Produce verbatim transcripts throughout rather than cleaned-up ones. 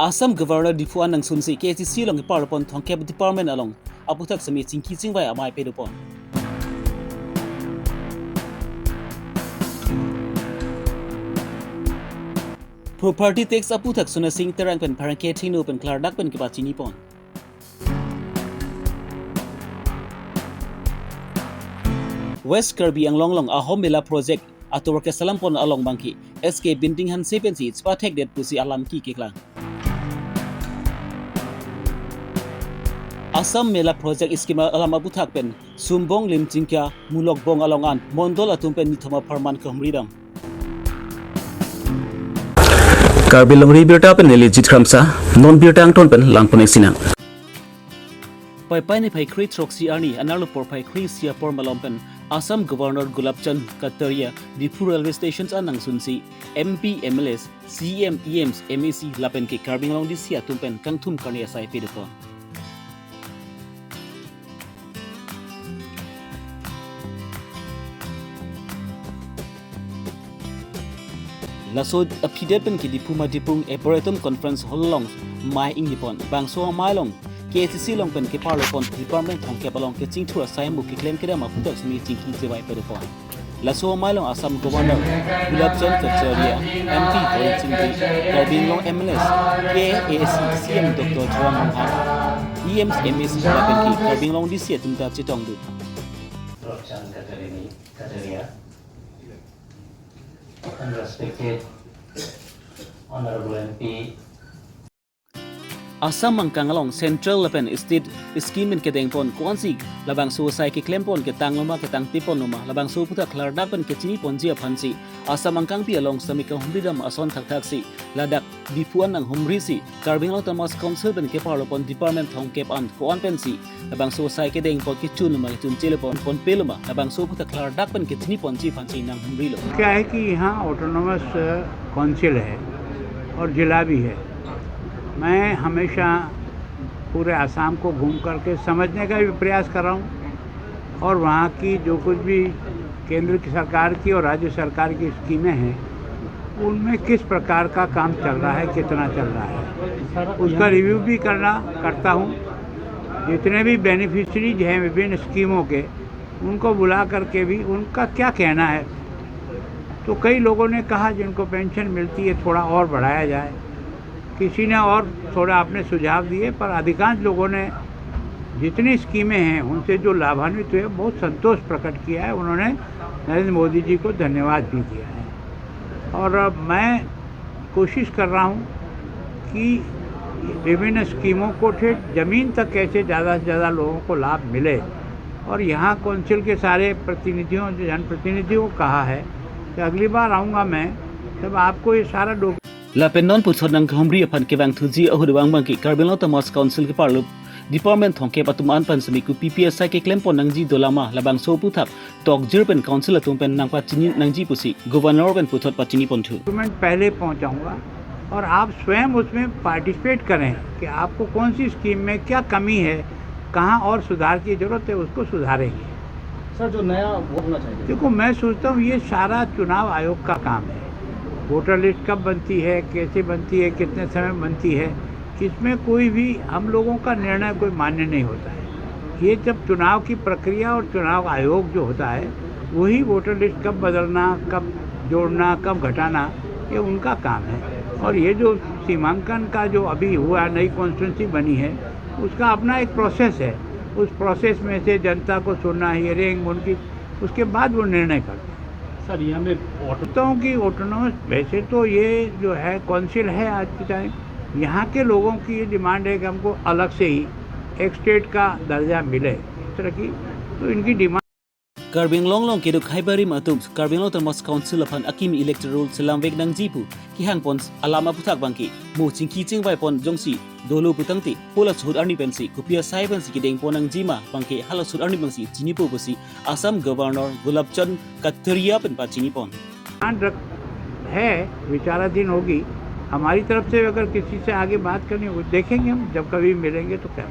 Assam Governor Diphu an nangsunsi K A A C C along keparlopon thomkep department along aphuthak semi chingki chingvai amei padopon. Property tax aphuthak Sona Singh Terang pen pherangke thengno pen klardak pen kepachinipon. West Karbi Anglong along Ahom Mela Project atovar kesalampon along abangke S K Binting Hanse pensi chepathekdet pusi alam keklang. Assam Mela Project Scheme alam aphuthak pen Sumbong, Limchingka, Mulokbong along an mondol atum pen nithom apharman kehumridam. Karbi Longri Birta pen neli Jit Kramsa, non birta angton pen langpon-ik sinang. Paipai niphai kre throksi arni anerlo porphai kre isi apor malom pen Assam Governor Gulab Chand Kataria Diphu Railway Stations an nangsunsi M P, M L As, C M, E Ms, M A C lapen ke Karbi Anglong D C atum pen kangthum karni asai padopon. Laso aphi det pen ke Diphu Madipung Arboretum Conference Hall along mei ingnipon. Bangso amei along K A A C C along pen keparlopon department thomkep along kechingthur asai mu keklem kedam aphuthak semi chingki chingvai padopon. Laso amei along Assam Governor Gulab Chand Kataria, M P Horen Sing Bey, Karbi Anglong M L As, K A A C C M Doctor Tuliram Ronghang, E Ms, M A C lapen ke Karbi Anglong D C atum ta chetongdun. Gulab Chand Kataria, Kataria, and respected Honorable M P. Assam angkang along central lapen state scheme pen kedengpon ko-ansi labangso asai keklempon ketang loma ketang tipon loma labangso aphuthak klardak pen kechiniponji aphansi Assam angkangpi along semi kehumridam ason thakthaksi ladak Diphu an nanghumrisi Karbi Anglong Autonomous Council pen keparlopon department thomkep an ko-an pensi labangso asai kedengpon kechun loma kechun chelepon ponpe loma labangso aphuthak klardak pen kechiniponji aphansi nanghumrilo. क्या है कि यहाँ autonomous council है और जिला भी है। मैं हमेशा पूरे आसाम को घूम करके समझने का भी प्रयास कर रहा हूँ और वहाँ की जो कुछ भी केंद्र की सरकार की और राज्य सरकार की स्कीमें हैं, उनमें किस प्रकार का काम चल रहा है, कितना चल रहा है, उसका रिव्यू भी करना, करता हूँ। जितने भी बेनिफिशरीज हैं विभिन्न स्कीमों के, उनको बुला करके भी उनका क्या कहना है। तो कई लोगों ने कहा, जिनको पेंशन मिलती है, थोड़ा और बढ़ाया जाए। किसी ने और थोड़ा अपने सुझाव दिए, पर अधिकांश लोगों ने जितनी स्कीमें हैं, उनसे जो लाभान्वित हुए, बहुत संतोष प्रकट किया है। उन्होंने नरेंद्र मोदी जी को धन्यवाद भी दिया है। और अब मैं कोशिश कर रहा हूँ कि विभिन्न स्कीमों को ठेठ जमीन तक कैसे ज़्यादा से ज़्यादा लोगों को लाभ मिले। और यहाँ काउंसिल के सारे प्रतिनिधियों, जो जनप्रतिनिधियों को कहा है कि अगली बार आऊँगा मैं, तब आपको ये सारा document Lapen non puthot nangkehumri aphan kevangthuji ahut abang abangke Karbi Anglong Autonomous Council keparlo department thomkep atum an pen semi kopipi asai keklempon nangji dolama labangso aphuthak tokjir pen council atum pen nangpachini nangji pusi governor pen puthot pachiniponthu. Document पहले पहुंचाऊंगा और आप स्वयं उसमें पार्टिसिपेट करें कि आपको कौन सी स्कीम में क्या कमी है, कहाँ और सुधार की जरूरत है, उसको सुधारेंगे। सर, जो नया वो होना चाहिए। देखो, मैं सोचता हूँ ये सारा चुनाव आयोग का काम है। वोटर लिस्ट कब बनती है, कैसे बनती है, कितने समय बनती है, इसमें कोई भी हम लोगों का निर्णय कोई मान्य नहीं होता है। ये जब चुनाव की प्रक्रिया और चुनाव आयोग जो होता है, वही वोटर लिस्ट कब बदलना, कब जोड़ना, कब घटाना, ये उनका काम है। और ये जो सीमांकन का जो अभी हुआ, नई कॉन्स्टिट्यूंसी बनी है, उसका अपना एक प्रोसेस है। उस प्रोसेस में से जनता को सुनना, हियरिंग, उनकी, उसके बाद वो निर्णय करते हैं। सर, ये हमें ऑटो- सोचता हूँ कि ऑटोनॉमस, वैसे तो ये जो है काउंसिल है आज के टाइम, यहाँ के लोगों की ये डिमांड है कि हमको अलग से ही एक स्टेट का दर्जा मिले, इस तरह की, तो इनकी demand Karbi Anglong along keduk haibarim atum Karbi Anglong Autonomous Council aphan akimi electoral selamvek nangji pu kehangpon alam aphuthak abangke mo chingki chingvaipon jongsi dolo putangte hala suhut arni pensi kopi asai pensi kedengpon nangjima abangke hala suhut arni pensi chinipo pusi Assam Governor Gulab Chand Kataria pen pachinipon. Demand रख-, है, विचाराधीन होगी। हमारी तरफ से अगर किसी से आगे बात करनी हो, देखेंगे हम, जब कभी मिलेंगे तो क्या।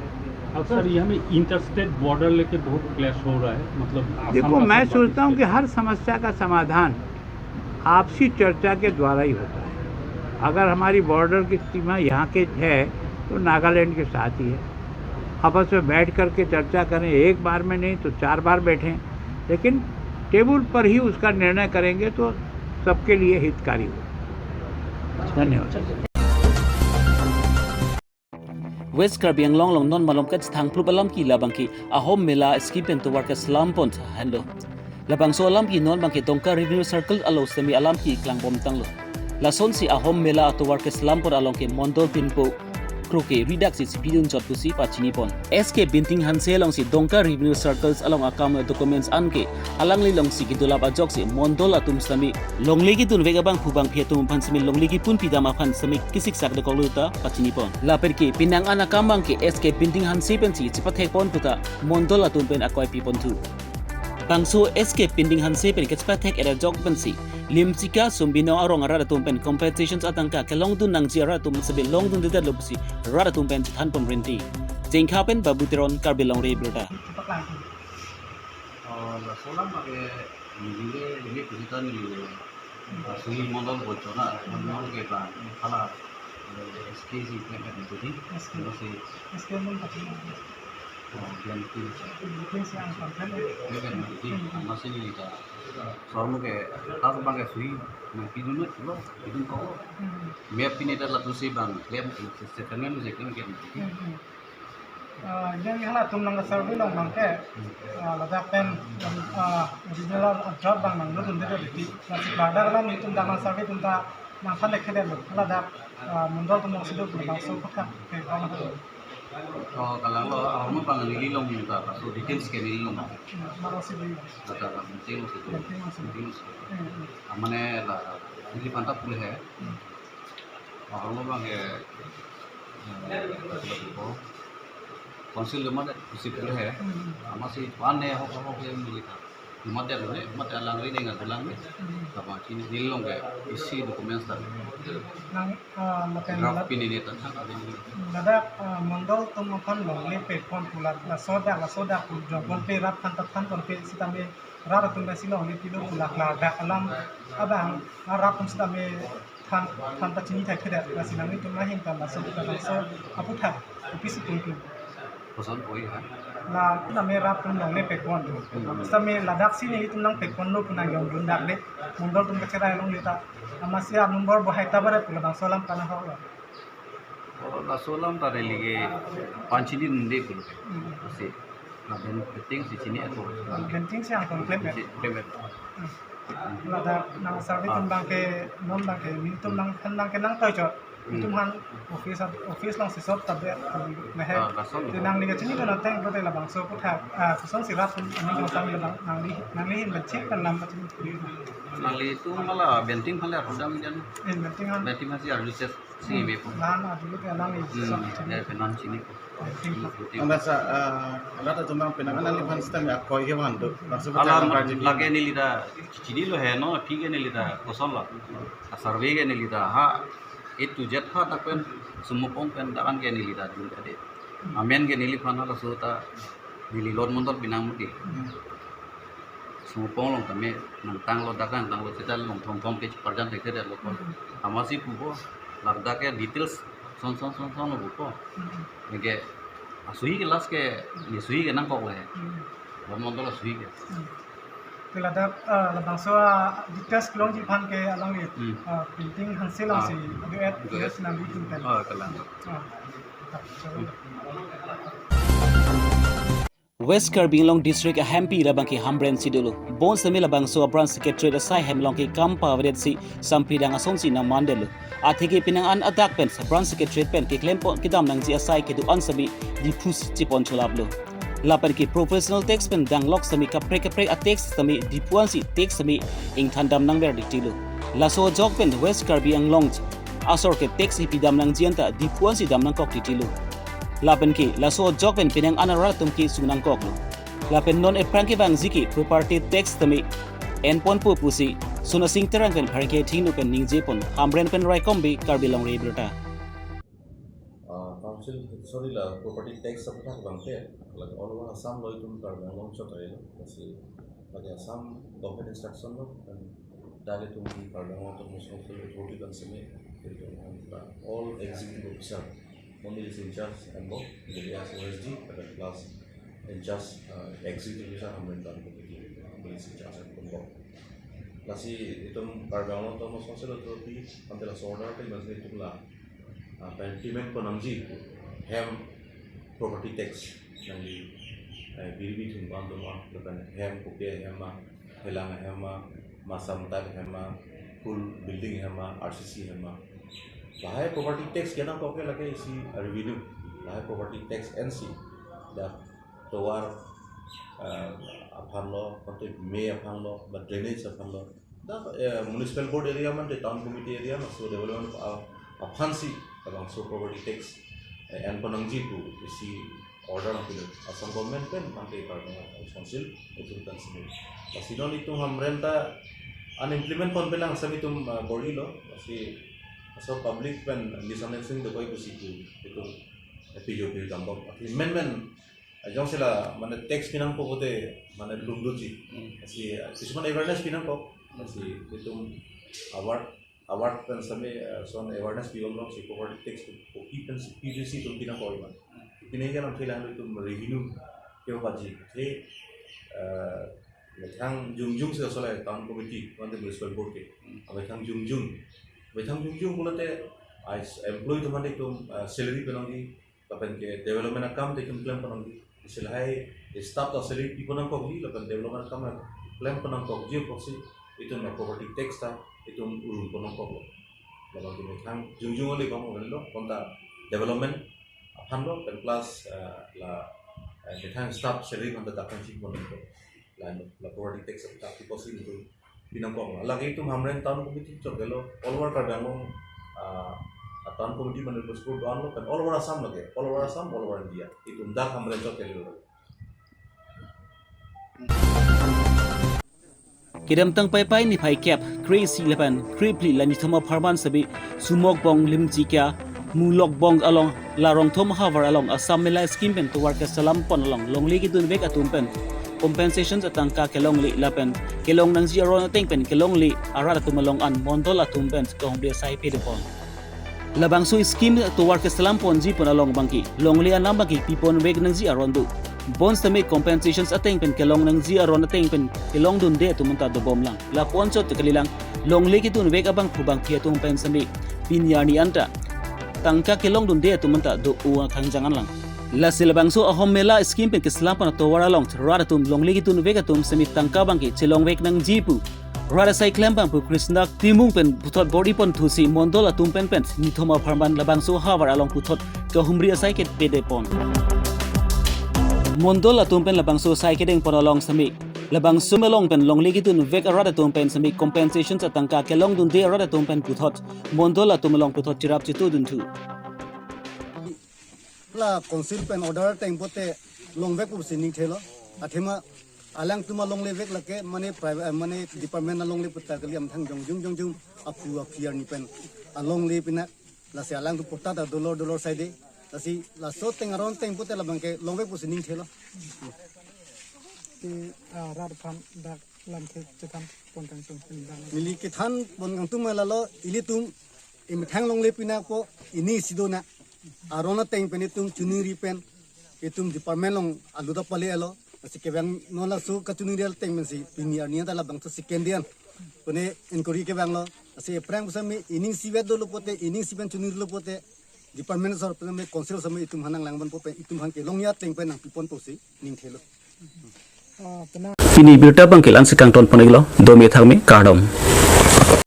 अब सर, ये हमें इंटरस्टेट बॉर्डर लेके बहुत क्लैश हो रहा है, मतलब आसाम देखो, का मैं सब सोचता हूँ कि हर समस्या का समाधान आपसी चर्चा के द्वारा ही होता है। अगर हमारी बॉर्डर की सीमा यहाँ के है तो नागालैंड के साथ ही है। आपस में बैठ करके चर्चा करें, एक बार में नहीं तो चार बार बैठें, लेकिन टेबल पर ही उसका निर्णय करेंगे तो सबके लिए हितकारी हो। धन्यवाद। West Karbi Anglong along non malom kachethang plup alam ke labang ke Ahom Mela scheme pen tovar keselam pon tha henlo. Labangso alam ke non abang ke Dongka Revenue Circle along sitame alam ke klangbom tanglo. Lasonsi Ahom Mela atovar keselam pon along ke mondol pinpo kroke ridak si chepidun chot pusi pachini pon. S K Binting Hanse alongsi Dongka Revenue Circles along akam documents an ke alanglilongsi kedolap ajoksi mondol atum sitame longle kedun vek abang pu bangpi atum aphan sitame longle kepun pidam aphan sitame kesiksak dokoklo ta pachini pon. Lapen ke penang an akam abang ke S K Binting Hanse pensi chepathek pon puta mondol atum pen akoi pi pon thu. Bangso S K Binting Hanse pen kechepathek era jok pensi Limchika Sumbino arong arat atum pen compensations atangka kelongdun nangji arat atum sitame longdundedetlo pusi rat atum pen chethan pon rinti. Jengkha pen Babu Teron, Karbi Longri Abirta. Oh, laso alam abangke neli, neli puji ta neli, ah, sui mondol bochona, mondol ke bang, hala, eh, S K si pen pen puji, S K. Neli si S K mon pati. Oh, bian pin. Bian pin si ang pangkan. Bian pin puji, Hmm. Amatsi neli ta, sormo ke, tas abangke sui, nangpidun lo, pidun ko. Hmm. Map pini ta lapusi bang, klem, se, se, klem, se, klem, klem. Hmm, hmm. Ah, yang halatum nang survey along abangke, ah, ladak pen, ah, regional address abang nangdundedetlo. Lasi ladak alam itum dak nang survey atum ta nangthan thekthe detlo. Ladak, ah, mondol atum alongsi do labangso aphuthak ke bang. Oh, kalanglo, ah, mo bang neli along ta, so details ke neli along. Hmm, maro si di. Ladak abang, meeting alongsi do. Meeting alongsi. Meeting alongsi. Hmm, hmm. Ah, mane la, neliphan ta pule he. Hmm. Ahormu abangke, eh, council joma det pusi pule he. Hmm. Amatsi pan ne hok hok yang neli ta. Joma det lo ne, joma det alangli ne ngat alangli. Hmm. Tama chini neli along ke isi documents ta. Nang, ah, lapen draft lad-, pini ne ta thang ave ne. Ladak, ah, mondol atum aphan longle pepon pu la, laso dak, laso dak pu jokbon pe rat aphan ta than pon pe sitame rat atum pensi longle pilo pu la klardak alam abang, ah, rat atum sitame than, than pachini thekthedet, lasi nanglitum ahin ta laso ta laso aphuthak, kopisi tun tun. Koson oi ha? La, name rat atum longle pepon. Hmm. Sitame ladak si nelitum nang peponlo pu nang yong dun dak de. Mondol atum kacherai longle ta. Amatsi a number bohai ta bare pu labangso alam kana hok lo. Oh, laso alam ta neli ke pachinidunde pulo. Hmm. Lasi, lapen Binting si chini atur. Binting si ang tong klem ya? Si klem ya. Hmm. Ladak nang survey Ah. atum abangke, non abangke, nelitum nang, nang ke nang toichot. Hmm. Itum aphan office, office alongsi sot tabe, mehe. Ah, lason. Te nangli kachinidun ateng pulote labangso aphuthak, ah, kosonsi rat atum, nang tong sang labang, nangli, nangli hin benchik pen lam kachini. Nanglitum hala Binting hala rudam jan. Eh, Binting han. Binting han si arlu ses. Si, hmm, me po. Lahan adulut alang ni. Hmm, sok, ya, penan chini po. Binting po. Binting po. Anda sa, ah, rat atum abang penang neliphan sitame akoi ke van do. Maksud Alam, alam lake neli ta chinilo he, no, aphi ke neli ta koson la. A survey ke neli ta, ha, A to Z ha dak pen, Sumupong pen, dak an ke neli ta dun ka de. Amen ke neliphan halaso ta, neli lot mondol pinang muti. Hmm. Sumupong along tame nangtanglo, dak nangtanglo, seta along thomthom ke parjan thekthedetlo ko. Hmm. Amatsi pupo, ladak ke details son son son son lo pupo. Hmm. Anke asuhi ke last ke, ne suhi ke nangkok le. Hmm. Lot mondol asuhi ke. Hmm. Te ladak, ah, labangso, ah, details kelongji aphan ke alangli, Hmm. ah, Binting Hanse alongsi, Ah. duet, Duet. duet nangli tum pen. Oh, kalang. Ah. West Karbi Anglong District ahempi labang ke Hamren si dolo. Bonsitame labangso a-branch secretariat asai hem along ke kam pavedetsi sampri dang asonsi nangmandetlo. Atheke penang an adak pen sa-branch secretariat pen keklem pon kedam nangji asai kedo-an sitame Diphu si chepon cholaplo. Lapen ke professional tax pen danglok sitame kaprek kaprek a-tax sitame Diphu ansi tax sitame ingthan dam nangver diktilo. Laso ajok pen West Karbi Anglong asor ke tax kipi dam nangji anta Diphu ansi dam nangkok diktilo. Lapen ke laso ajok pen penang an arat atum kesung nangkoklo. Lapen non ephrang kevangji ke property tax tame enponpo pusi Sonasing Terang pen pherangke thingno pen ningje pon. Hamren pen Raikom Bey, Karbi Longri Abirta. Ah, council, sorry la, property tax aphuthak abangke, like, all over Assam lo itum Karbi Anglong chot ailo, lasi, lake Assam government instruction lo, dan dak itum Karbi Anglong Autonomous Council authority pen sitame, All executive officer, only is in charge and work, the areas O S D, and plus in charge, uh, executive officer, Hamren Town Committee, only is in charge and work. Lasi itum Karbi Anglong Autonomous Council Authority, ante laso order pen masih itum la, uh, implement pon nangji, hem property tax, nangli, eh, biri bithung bang doma, lapen hem kopi ahem ma, helang ahem ma, masam tak ahem ma, full building ahem ma, R C C ahem ma. Lahai property tax kenangkok ke lake isi revenue. Lahai property tax N C. Dak tovar, eh, aphan lo, konte me aphan lo, ba drainage aphan lo. Dak, eh, municipal board area mate town committee area ma, so development, ah, aphansi labangso property tax, eh, en pon nangji pu isi order nangpilo Assam government pen, mate Karbi Anglong Council itum kan sini. Lasi non itum Hamren ta unimplement pon pelang sami itum, ah, bor-ilo. Lasi laso public pen misunderstanding dokok pusi itum, itum P J P dambok. Amen men, ah, jongsi la mane tax pinangpo pote mane lungdutji. Hmm. Lasi, ah, kisuman awareness pinangpo. Lasi itum award award pen sami, eh, son awareness pibom long si property tax pu kopi pensi pidisi itum pinangkok ma. Pine ke lam thela itum revenue ke baji. Te, eh, methang jongjong si asolai town committee, mate municipal board ke. Methang jongjong. Methang jongjong pulote, ah, employee atum mate itum, eh, salary penangji, lapen ke development akam ta itum klem pon nangji. Isi lahai staff ta salary pi pon nangkokji, lapen development akam klem pon nangkokji apotsi itum la property tax ta itum urum pon nangkoklo. Lapen ke methang jongjong ole bang ole lo, konta development aphan lo, pen plus, eh, la, eh, methang staff salary konta dak kan si pon nangkok. La, la property tax ta pi apotsi itum pinangkok. Lake itum Hamren Town Committee chot gelo, all over Karbi Anglong, ah, a town committee mane municipal do-an lo, pen all over Assam lake, all over Assam, all over India. Itum dak Hamren chot gelo. Kedamtang Paipai niphai kep, kre-isi lapen krephli la nithom apharman sami Sumok Bong Limchikya Mulok Bong along la Rongthom havar along Assam Mela scheme pen tovar keselam pon along longle kedunvek atum pen compensation atangka kelongle lapen kelong nangji aron ateng pen kelongle arat atum along an mondol atum pen kehumri asai pede pon. Labangso scheme tovar keselam ponji pon along abangke longle anam abangke piponvek nangji aron do. Bonsitame compensation ateng pen kelong nangji aron ateng pen kelongdunde atum anta dobom lang. Lapu-an chot kalilang, longle kedunvek abangphu bangphi atum pen sami pini arni anta tangka kelongdunde atum anta do-o akhangjang an lang. Lasi labangso Ahom Mela scheme pen keselam pon atovar along rat atum longle kedunvek atum sami tangka abangke chelongvek nangji pu rat asai klembangphu Krishna Timung pen puthot bor-i pon thusi mondol atum pen pen nithom apharman labangso havar along puthot kehumri asai kepede pon. Mondol atum pen labangso asai kedeng pon along sami labangso along pen longle kedunvek arat atum pen sami compensation atangka kelongdunde arat atum pen puthot mondol atum along puthot cherap chetudun thu. La council pen order ateng pote longvek pusi ningthelo. Athema alangtum alonglevek lake mane private, eh, mane department alongle puta kali, amethang jongjong jongjong aphu aphi arni pen alongle pina. Lasi alangtum patta ta dolor dolor saide. Lasi laso ateng aron ateng pote labangke longvek pusi ningthelo. Te, ah, rat aphan dak lamthe chethan pon kangtung pini dak. Neli kethan pon kangtung ma lalo, ilitum emethang longle pina ko, ini sidona. Aron ateng pen itum chuningri pen itum department along alu ta pale alo. Lasi kevang non laso kachuningri ateng pensi pini arni anta labangso second day an pune inquiry kevanglo. Lasi aphrang pusami ining isivet dolo pote, ining isi pen chuningri lo pote, department asor pusami, council asor pusami itum aphan nanglang ponpo pen, itum aphan kelongji ateng pen nangpi ponpo pusi ningthelo. Ah, tenang. Pini birta abangke la-ansi kangton pon-iklo, dome thakme, kardom.